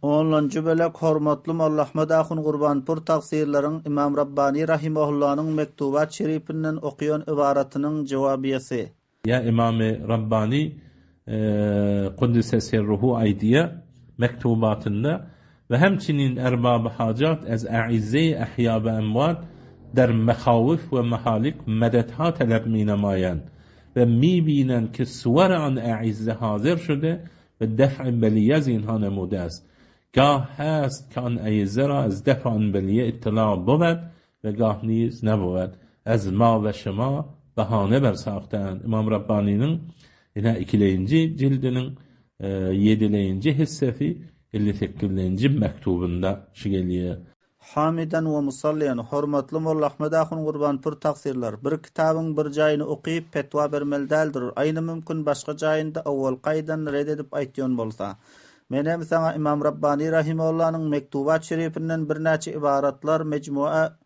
Onlanjy bölek Hormatly Molla Ahmet ahun Gurbanpur tagsyrlaryň Ymam Rabbani rahimahullanyň Mektubat şerifinden okaýan ybaratynyň jowabiýasy. Ýa Ymamy Rabbani Kuddise sirruhu aýdýar Mektubatynda, Ve hemçinin erbaby hajat ez a'izzeýi ehýa ve emwat der mehawif ve mehalik medetha teleb minemaýan ve mibinen ki suwar an a'izze hazir şude ve def'i beliye zinha nemude est. Gah hest ki an a'izze ra ez def'i an beliye ittila buved ve gah niz nebuved. Ez ma ve şema bahane bersahten. Ymam Rabbanynyň ine ikileýinji jildiniň ýedileýinji hissesi 58-lenji mektubynda şu gelýär. Hamiden we musalliýan, hormatly Molla Ahmet ahun Gurbanpur tagsyrlar, bir kitabyň bir jaýyny okyp petwa bermeli däldir, aýny mümkin başga jaýynda owalky aýdanyny red edip aýtýan bolsa. Men hem saňa Ymam Rabbani rahimehullanyň Mektubat şerifinden birnäçe ybaratlar mejmua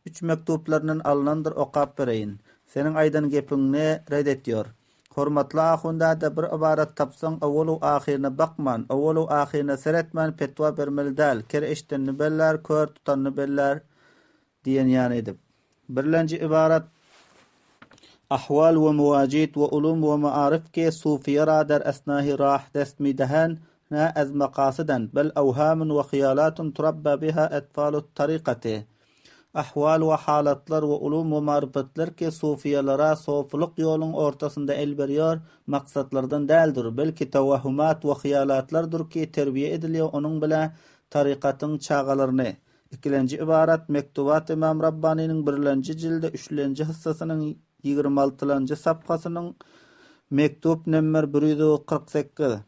üç mektuplaryndan alnandyr okap bereýin. Seniň aýdan gepiňni red etýor. Hormatly ahun däde bir ybarat tapsaň owalu ahyryna bakman, owalu ahyryna seretmän petwa bermeli däl, ker eşdenini bellär, kör tutanyny bellär diýen ýaly edip. Birlenji ybarat Ahwal we muwajid we ulum we maarif ki sufiýa ra der esnahi rah dest midehen na ez makasyden bel awhamun we hyýalatun turabba biha etfalut tarikati Ahwal we halatlar we ulum we marypatlar ki sufiýalara sofulyk ýoluň ortasynda el berýär, maksatlardan däldir, belki tawahhumat we hyýalatlardyr ki terbiýe edilýär onuň bile tarykatyň çagalaryny. Ikilenji ybarat, Mektubat Ymam Rabbanynyň birlenji jildi üçlenji hyssasynyň ýigrimi altylanjy saphasynyň mektup nemmer 148.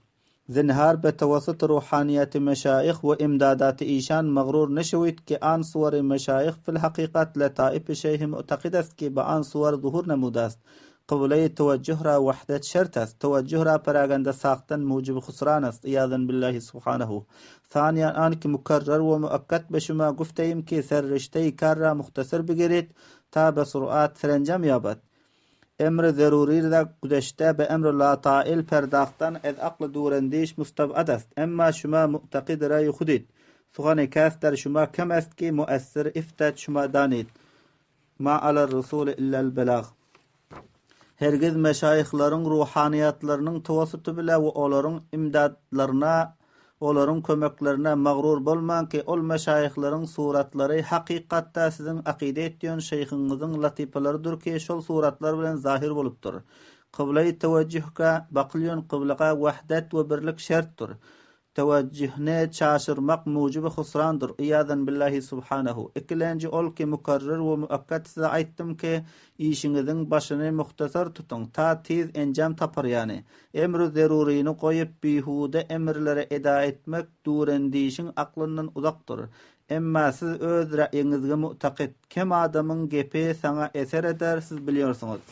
Zinhar betewassuty ruhaniýeti meşaýyh we imdadaty işan magrur neşewid ki an suwary meşaýyh fil hakykat letaif-i şeýhi mu'takid est ki be an suwar zuhur nemudast. Kybleýi tewejjuh ra wahdet şert est. Tewejjuh ra peragende saktan mujibi husran est. Iýazen billahi subhanehu. Saniýan an ki mukarrar we muakkat be şuma gufteýim ki serrişteýi kar ra muhtasar bigirid ta be sur'at serenjam ýabat. Emri zeruryda güzeşde be emri la tail perdahtan ez akly durendiş mustab'ad est. Emma şuma mu'takid raýy hudid. Suhany käs der şuma kem est ki muessir iftet şuma danid. Ma alar rusuli illel belag. Hergiz meşaýyhlaryň ruhanyýatlarynyň tawassuty bile we olaryň imdadlaryna Olaryň kömeklerine magrur bolmaň ki, ol meşaýyhlaryň suratlary hakykatda siziň akyda etýän şeýhyňyzyň latypalarydyr ki, şol suratlar bilen zahyr bolupdyr. Kyblaýy tewejjuhka bakylýan kyblaga wahdet we birlik şertdir. Tewejjuhni çaşyrmak mujibi husrandyr. Iýazen billahi subhanehu. Ikilenji ol ki mukarrer we muakkat size aýtdym ki, işiňiziň başyny muhtasar tutuň, ta tiz enjam tapar ýany. Emri zeruryny goýup, bihuda emrlere eda etmek durendişiň aklyndan uzakdyr. Emma siz öz ra'ýiňizge mu'takyt. Kem adamyň gepi saňa eser eder, siz bilýärsiňiz.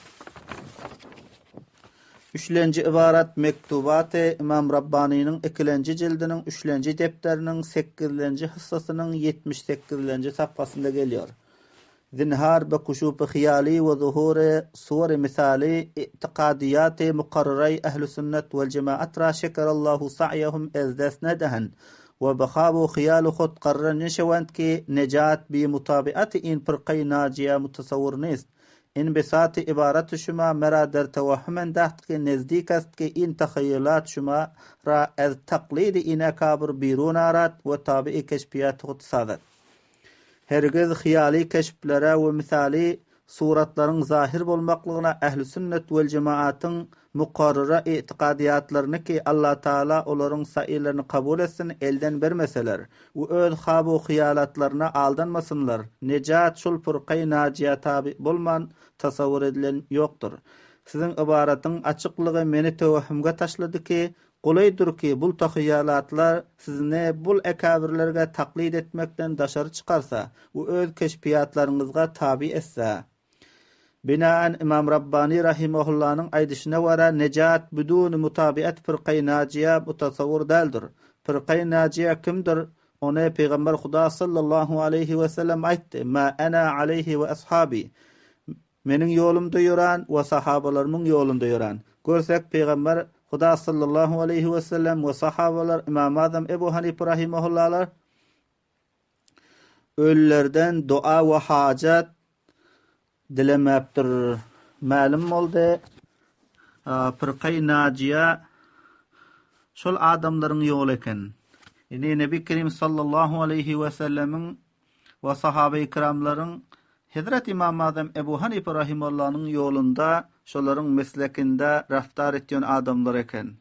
Üçlenji ybarat Mektubaty Ymam Rabbanynyň ikilenji jildiniň üçlenji depderiniň sekizlenji hyssasynyň ýetmiş sekizlenji sapgasynda gelýär. Zinhar be kuşupy hyýaly we zuhury suwary mysaly i'tiqadyýaty mukarraray ähli sünnet wel jemaat ra şekerallahu sa'ýahum ez dest nedehen we be habu hyýalu hut garra neşewend ki nejat bi mutabiaty in pyrkaý najiýa mutasawwur nist. In bisaty ibaraty şuma mera der tewahhum endaht ki nezdik est ki in tahaýýulat şuma ra ez taklydy in ekabyr birun arat we tabi'i keşfiýaty hut sazat. Hergiz hyýaly keşplere we mysaly suratlaryň zahyr bolmaklygyna ähli-sünnet wel-jemaatyň mukarrara i'tigadyýatlaryny ki Allatagala olaryň saýlaryny kabul etsin elden bermeseler we öz habu hyýalatlaryna aldanmasynlar nejat şul pyrkaý najiýa taby bolman tasawwur edilen ýokdur. Siziň ybaratyň açyklygy meni töwehhümge taşlady ki Golaýdyr ki, bul tahyýalatlar sizni bul ekabirlerge taklyt etmekden daşary çykarsa we öz keşfiýatlaryňyzga taby etse. Binaen Ymam Rabbany rahimahullanyň aýdyşyna görä nejat biduny mutabiat fyrkaýy najiýa mutasawwur däldir. Fyrkaýy najiýa kimdir? Ony Pygamber Huda sallallahu aleýhi we sellem aýtdy, Ma ana aleýhi we ashabi. Meniň ýolumda ýöran we sahabalarymyň ýolunda ýöran. Görsek, pygamber. Huda sallallahu aleýhi we sellem we sahabalar, Ymam Azam Ebu Hanife rahimahullalar ölülerden dua we hajat dilemäpdir. Mälim boldy, Pyrkaý Najiýa şol adamlaryň ýoly eken. Indi Nebi Kerim sallallahu aleýhi we sellemiň we sahabeýi kiramlaryň Hezreti Ymam Azam Ebu Hanife rahimallanyň ýolunda şolaryň meslekinde raftar etýän adamlar eken.